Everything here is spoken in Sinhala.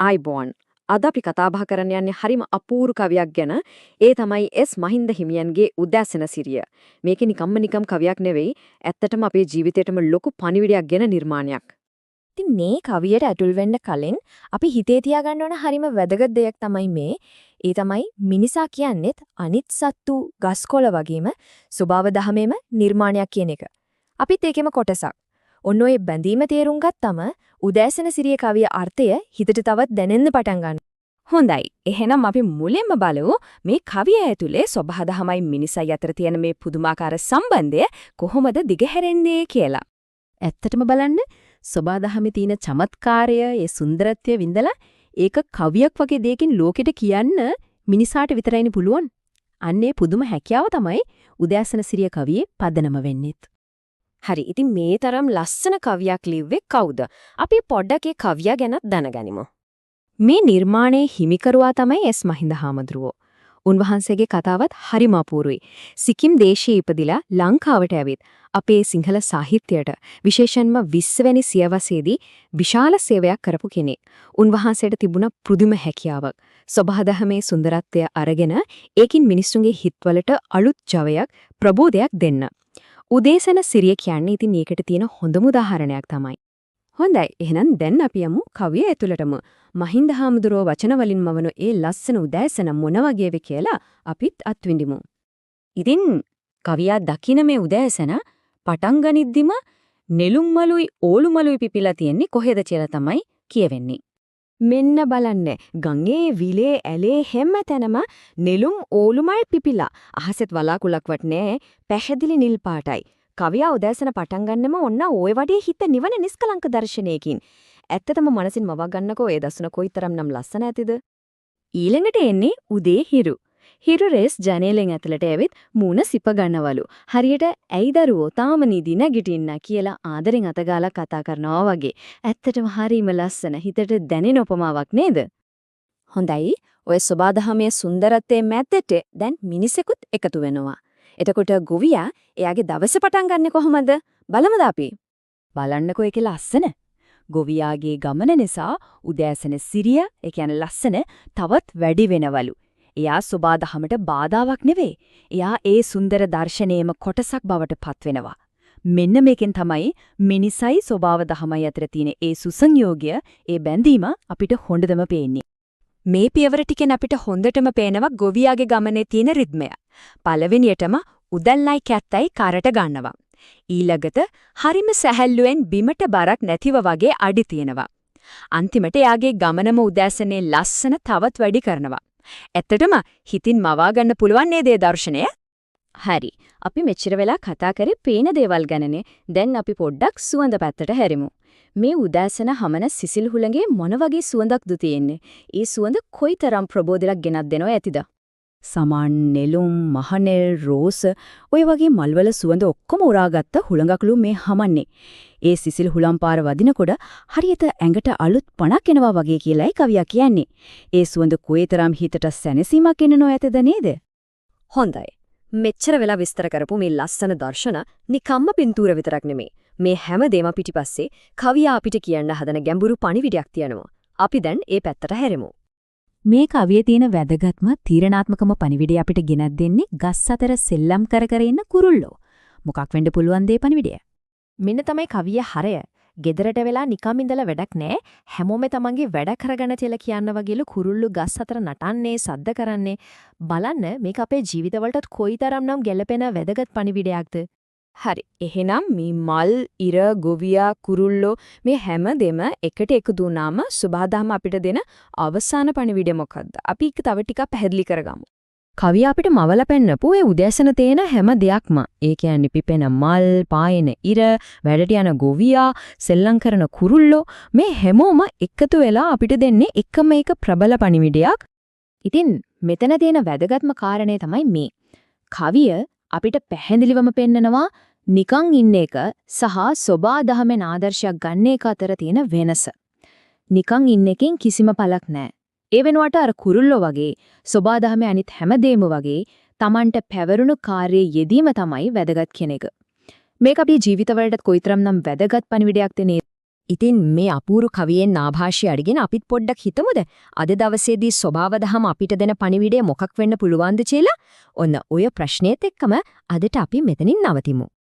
ආයිබෝන්. අද අපි කතා බහ කරන්න යන්නේ හරිම අපූර්ව කවියක් ගැන. ඒ තමයි එස් මහින්ද හිමියන්ගේ උදෑසන සිරිය. මේක නිකම්ම නිකම් කවියක් නෙවෙයි. ඇත්තටම අපේ ජීවිතේටම ලොකු පණිවිඩයක් ගෙන නිර්මාණයක්. ඉතින් මේ කවියට ඇතුල් වෙන්න කලින් අපි හිතේ තියාගන්න ඕන හරිම වැදගත් දෙයක් තමයි මේ. ඒ තමයි මිනිසා කියන්නේත් අනිත් සත්තු ගස්කොළ වගේම ස්වභාව දහමේම නිර්මාණයක් කියන එක. අපිත් ඒකෙම කොටසක්. ඔන්න ඔය බැඳීම තේරුම් ගත්තම උදෑසන සිරිය කවිය අර්ථය හිතට තවත් දැනෙන්න පටන් ගන්නවා. හොඳයි. එහෙනම් අපි මුලින්ම බලමු මේ කවිය ඇතුලේ සොබාදහමයි මිනිසයි අතර තියෙන මේ පුදුමාකාර සම්බන්ධය කොහොමද දිගහැරෙන්නේ කියලා. ඇත්තටම බලන්න සොබාදහමේ තියෙන චමත්කාරය, ඒ සුන්දරත්වය විඳලා ඒක කවියක් වගේ දෙයකින් ලෝකෙට කියන්න මිනිසාට විතරයිනේ පුළුවන්. අන්න ඒ පුදුම හැකියාව තමයි උදෑසන සිරිය කවියේ පදනම වෙන්නේත්. හරි. ඉතින් මේ තරම් ලස්සන කවියක් ලිව්වේ කවුද? අපි පොඩ්ඩක් ඒ කවියා ගැනත් දැනගනිමු. මේ නිර්මාණයේ හිමිකරුවා තමයි එස් මහින්ද හාමුදුරුවෝ. උන්වහන්සේගේ කතාවත් හරිම අපූර්වයි. සිකිම් දේශයේ ඉපදිලා ලංකාවට ඇවිත් අපේ සිංහල සාහිත්‍යයට විශේෂයෙන්ම 20 වැනි සියවසේදී විශාල සේවයක් කරපු කෙනෙක්. උන්වහන්සේට තිබුණ පුදුම හැකියාවක්. සොබාදහමේ සුන්දරත්වය අරගෙන ඒකින් මිනිස්සුන්ගේ හිත්වලට අලුත් ජවයක් ප්‍රබෝධයක් දෙන්න. උදේසන සිරිය කියන්නේ ඉතින් ඒකට තියෙන හොඳම උදාහරණයක් තමයි. හොඳයි, එහෙනම් දැන් අපි යමු කවිය ඇතුළටම. මහින්ද හාමුදුරුවෝ වචන වලින් මවන ඒ ලස්සන උදෑසන මොන වගේද කියලා අපිත් අත්විඳිමු. ඉතින් කවියා දකින මේ උදෑසන පටන් ගනිද්දිම නෙළුම් මලුයි ඕලු මලුයි පිපිලා තියෙන්නේ කොහෙද කියලා තමයි කියවෙන්නේ. මෙන්න බලන්න, ගඟේ, විලේ, ඇලේ හැම තැනම නෙළුම් ඕලු මල් පිපිලා. අහසෙත් වලාකුළක් වත් නෑ, පැහැදිලි නිල් පාටයි. කවියා උදෑසන පටන් ගන්නම ඔන්න ඔය වගේ හිත නිවන නිස්කලංක දර්ශනයකින්. ඇත්තටම මනසින් මවා ගන්නකෝ ඒ දසුන කොයිතරම්නම් ලස්සන ඇතිද? ඊළඟට එන්නේ උදේ හිරු. හිරු රේස් ජනේලෙන් ඇතුළට ඇවිත් මූණ සිප ගන්නවලු. හරියට ඇයි දරුවෝ තාම නිදි නැගිටින්න කියලා ආදරෙන් අතගාලා කතා කරනවා වගේ. ඇත්තටම හරිම ලස්සන හිතට දැනෙන උපමාවක් නේද? හොඳයි. ඔය සොබාදහමේ සුන්දරත්වයේ මැද්දට දැන් මිනිසෙකුත් එකතු වෙනවා. එතකොට ගොවියා එයාගේ දවස පටන් ගන්නෙ කොහොමද? බලමුද අපි? බලන්නකෝ ඒකේ ලස්සන. ගොවියාගේ ගමන නිසා උදෑසන සිරිය, ඒ කියන්නේ ලස්සන තවත් වැඩි වෙනවලු. එයා සොබාදහමට බාධාවක් නෙවෙයි. එයා ඒ සුන්දර දර්ශනයේම කොටසක් බවට පත් වෙනවා. මෙන්න මේකෙන් තමයි මිනිසයි ස්වභාව දහමයි අතර තියෙන ඒ සුසංයෝගය, ඒ බැඳීම අපිට හොඳටම පේන්නේ. මේ පියවර ටිකෙන් අපිට හොඳටම පේනවා ගොවියාගේ ගමනේ තියෙන රිද්මය. පළවෙනියටම උදැල්ලයි කැත්තයි කරට ගන්නවා. ඊළඟට හරිම සැහැල්ලුවෙන් බිමට බරක් නැතිව වගේ අඩි තියෙනවා. අන්තිමට එයාගේ ගමනම උදෑසනේ ලස්සන තවත් වැඩි කරනවා. ඇත්තටම හිතින් මවා ගන්න පුළුවන් නේද ඒ දර්ශනය? හරි. අපි මෙච්චර වෙලා කතා කරේ පේන දේවල් ගැනනේ. දැන් අපි පොඩ්ඩක් සුවඳ පැත්තට හැරෙමු. මේ උදෑසන හමන සිසිල් හුළඟේ මොන වගේ සුවඳක්ද තියෙන්නේ? ඒ සුවඳ කොයිතරම් ප්‍රබෝධයක් ගෙනත් දෙනව ඇතිද? සමන්, නෙළුම්, මහනෙල්, රෝස ඔය වගේ මල්වල සුවඳ ඔක්කොම උරාගත්ත හුළඟක්ලු මේ හමන්නේ. ඒ සිසිල් හුලම් පාර වදිනකොට හරියට ඇඟට අලුත් පණක් එනවා වගේ කියලායි කවියා කියන්නේ. ඒ සුවඳ කොයිතරම් හිතට සැනසීමක් එනනෝ ඇතද නේද? හොඳයි. මෙච්චර වෙලා විස්තර කරපු මේ ලස්සන දර්ශන නිකම්ම පින්තූර විතරක් නෙමෙයි. මේ හැම දෙම පිටිපස්සේ කවියා අපිට කියන්න හදන ගැඹුරු පණිවිඩයක් තියෙනවා. අපි දැන් ඒ පැත්තට හැරෙමු. මේ කවියේ තියෙන වැදගත්ම තීරණාත්මකම පණිවිඩය අපිට ගෙනත් දෙන්නේ ගස් අතර සෙල්ලම් කර කර ඉන්න කුරුල්ලෝ. මොකක් වෙන්න පුළුවන් දේ පණිවිඩය? මෙන්න තමයි කවිය හරය. ගෙදරට වෙලා නිකම් ඉඳලා වැඩක් නෑ. හැමෝම තමන්ගේ වැඩ කරගන්න කියලා කියන්න වගේලු කුරුල්ලු ගස් අතර නටන්නේ, සද්ද කරන්නේ. බලන්න මේක අපේ ජීවිතවලටත් කොයිතරම්නම් ගැළපෙන වැදගත් පණිවිඩයක්ද? හරි. එහෙනම් මේ මල්, ඉර, ගොවියා, කුරුල්ලෝ මේ හැම දෙම එකට එකතු වුණාම සුබාදහම අපිට දෙන අවසාන පණිවිඩය මොකද්ද? අපි ඒක තව ටිකක් පැහැදිලි කරගමු. කවිය අපිට මවලා පෙන්නපු ඒ උදෑසන තේන හැම දෙයක්ම, ඒ කියන්නේ පිපෙන මල්, පායන ඉර, වැඩට යන ගොවියා, සෙල්ලම් කරන කුරුල්ලෝ මේ හැමෝම එකතු වෙලා අපිට දෙන්නේ එකම එක ප්‍රබල පණිවිඩයක්. ඉතින් මෙතන තියෙන වැදගත්ම කාරණේ තමයි මේ. කවිය අපිට පැහැදිලිවම පෙන්නනවා නිකන් ඉන්න එක සහ සොබා දහමෙන් ආදර්ශයක් ගන්න එක අතර තියෙන වෙනස. නිකන් ඉන්න එකෙන් කිසිම පළක් නැහැ. ඒ වෙනුවට අර කුරුල්ලෝ වගේ සොබා දහමේ අනිත් හැමදේම වගේ Tamanට පැවරුණු කාර්යයේ යෙදීම තමයි වැදගත් කියන එක. මේක අපේ ජීවිතවලටත් කොයිතරම්නම් වැදගත් පණිවිඩයක්ද නේද? ඉතින් මේ අපූර්ව කවියෙන් ආభాෂය අරගෙන අපිත් පොඩ්ඩක් හිතමුද? අද දවසේදී ස්වභාව දහම අපිට දෙන පණිවිඩය මොකක් වෙන්න පුළුවන්ද කියලා? ඔන්න ඔය ප්‍රශ්නේත් එක්කම අදට අපි මෙතනින් නවතිමු.